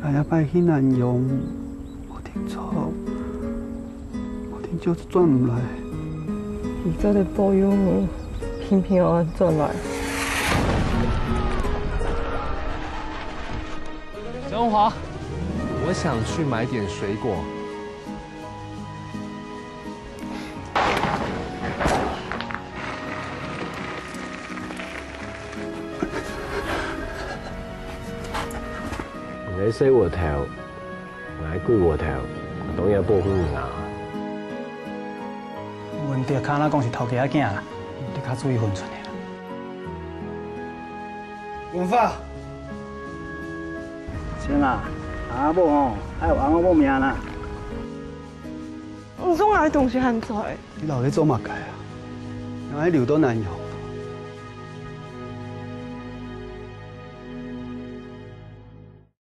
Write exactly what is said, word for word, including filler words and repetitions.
𠊎這擺去南洋，無定著，無定著就轉毋來。你做得保佑你平平安安轉來。 張文華，我想去買點水果。你个細嘜頭，𠊎个鬼嘜頭，𠊎當然愛保護你啊！文德較若講是頭家仔囝啦，你較注意分寸个啦。文華， 先啊，阿母吼，愛有翁仔無命啦。毋送𠊎个東西還在。你留咧做麼个啊？𠊎愛留到南洋，